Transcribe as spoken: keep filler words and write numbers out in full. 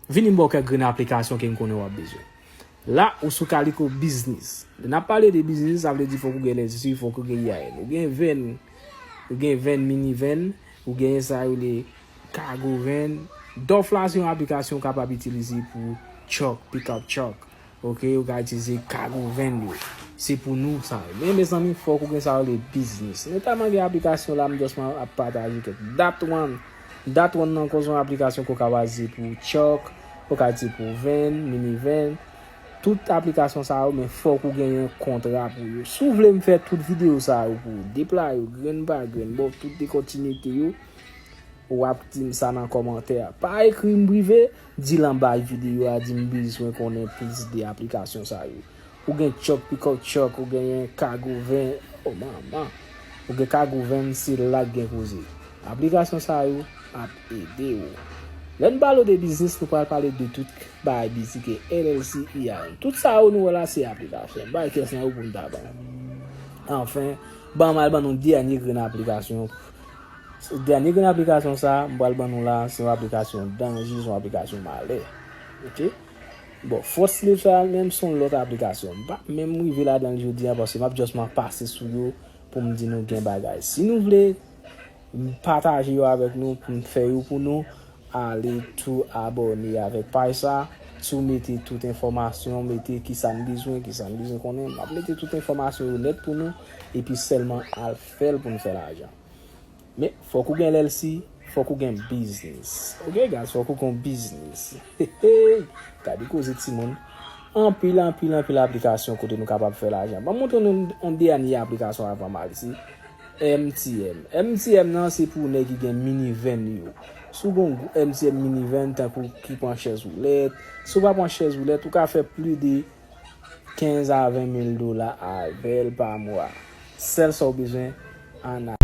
Vini m ba w kèk grenn aplikasyon ke m konnen w ap bezwen. La, ou sou Kaliko Biznis. Lè n ap pale de biznis, sa vle di fòk ou gen L L C, fòk ou gen I A N. Ou gen van, ou gen van, minivan, ou gen sa yo rele cargo van. Dòf la se yon aplikasyon ou kapab itilize pou truck, pick up truck. Ok, ou ka itilize cargo van yo. Se pou nou sa yo. Men mezanmi, fòk ou gen sa yo rele biznis. Notaman gen aplikasyon la, m just ap pataje kèk. Dat One. Dat One nan ankò se yon aplikasyon ke w ka baze pou truck, ou ka itilize pou van, minivan. Tout aplikasyon sa yo, men fòk ou genyen kontra pou yo. Si w vle m fè tout videyo sa yo pou ou, deplwaye yo, grenn pa grenn, ba w tout de kontinite yo, w ap di m sa nan kòmantè a. Pa ekri m prive, di l anba videyo a, di m bezwen konnen plis de aplikasyon sa yo. Ou gen truck, pick up truck, ou genyen cargo van. Oh, manman. Ou gen cargo van, se la k gen koze. Aplikasyon sa yo ap ede w. Lè n pale w de biznis, nou pral pale de tout bagay biznis ke L L C, I A N. Tout sa yo nou wè la, se aplikasyon. M pa wè kiyès nan yo pou m ta ban. Anfen, ban m al ban nou dènye grenn aplikasyon. Dènye grenn aplikasyon sa, m pral ban nou la, se yon aplikasyon danje, se yon aplikasyon malè. Ok? Bon, Fourth Slip sa menm se yon lòt aplikasyon. M pa menm rive ladan l jodi a paske m ap just m ap pase sou yo pou m di nou gen bagay. Si nou vle pataje yo avèk nou, pou m fè yo pou nou, ale tou abòne avèk paj sa, tou mete tout enfòmasyon, mete kisa n bezwen, kisa n bezwen konnen. M ap mete tout enfòmasyon yo nèt pou nou, epi sèlman al fè l pou n fè lajan. Men, fòk ou gen L L C, fòk ou gen biznis. Ok, guys, fòk ou gen biznis. Hey, hey, gade koze timoun. Anpil, anpil, anpil aplikasyon kote nou kapab fè lajan. Ban m montre nou yon dènye aplikasyon avan m al, se M T M. M T M nan, se pou nèg ki gen minivan yo. Si w gen yon M T M minivan, tankou ki pran chèz woulèt, si w pa pran chèz woulèt, ou ka fè plis de kenz a ven mil dola avè l pa mwa. Sèl sa w bezwen, ann